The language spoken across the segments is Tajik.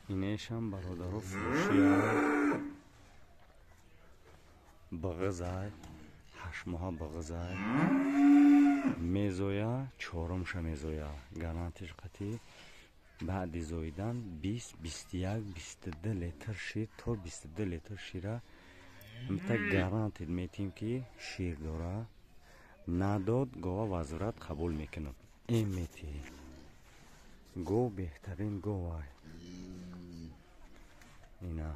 Инешам бародаро фурӯшия бағизай, 8 моҳа бағизай, мезоя, чорумша мезоя. Гарантиш қатӣ баъди зоидан 20, 21, 22 литр шир, то 22 литр шира мита гарантид метим, ки шир дора. Надод, гова возврат қабул мекунам. Эмети гов беҳтарин говай ина.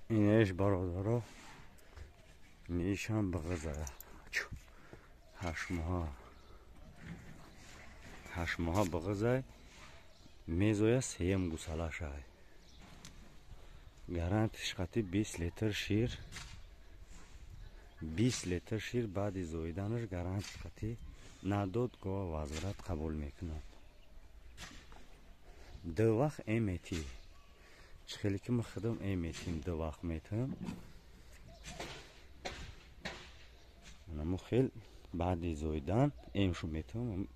Инеш бародаро, нишам бағиза, 8 моҳа, 8 моҳа бағизай, мезоя, сеюм гусалашай. Гарантиш қати 20 литр шир, 20 литр шир баъди зоиданаш гарантиш қати. Надод, гова возврат қабул мекунад. Ду вақт эметӣ, чӣ хеле ки ма худам эметим, ду вақт метам. Анамо хел баъди зоидан эмшу метам,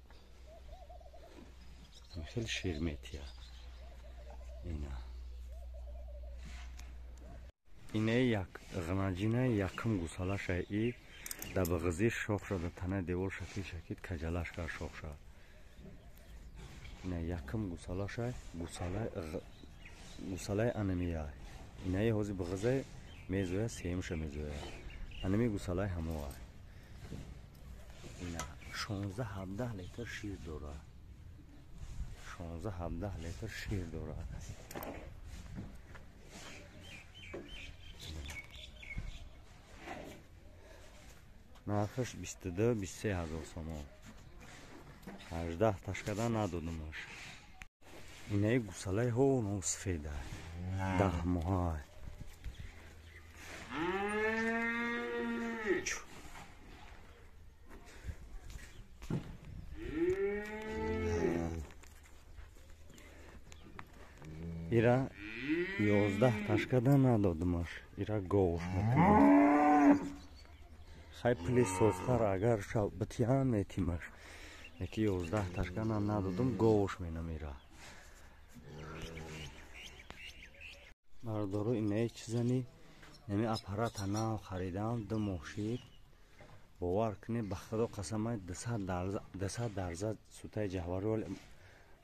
хел шир метия. Ина, ине як ғнаҷина, якум гусалаша. И да бағизи шох шуда, танаи девор шакид шакид каҷалаш кар, шох шад. Ина якум гусалаша, гусалаи анамия. Инаи ҳози бағизай, мезоя, сеюмша мезоя. Анами гусалаи ҳамоа. Ина 16-17 литр шир дора, 16-17 литр шир дорад. Нархаш 22, 23 ҳазор сомон. 18 ташкада надодумаш. Инаи гусалаи ҳо сафеда, 10 моҳа. Ира 11 ташкада надодумаш. Ира говш мекунам. Хай, пули созхар агар шав битиям, метимаш. Яки 11 ташкана надодум, говш менам ира. Бардору, инаи чизани нами аппарата нав харидам, 2 моҳ шид. Бовар кунед, ба худо қасамай, 200 дарза сутаи ҷавҳари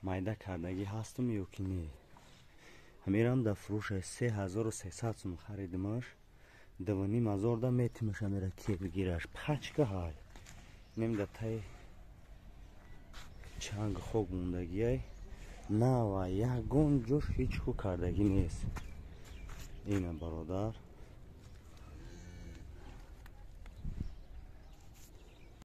майда кардагӣ ҳастум ё ки не. Ҳамирам дар фурӯша, 3300 сум харидимаш, 2,5 ҳазор да метимаш. Ҳамира ки бигираш, пачка ҳай, нем да таи чанг хок мондагиай, нава, ягон ҷош ҳеҷ ку кардагӣ нест. Ина, бародар.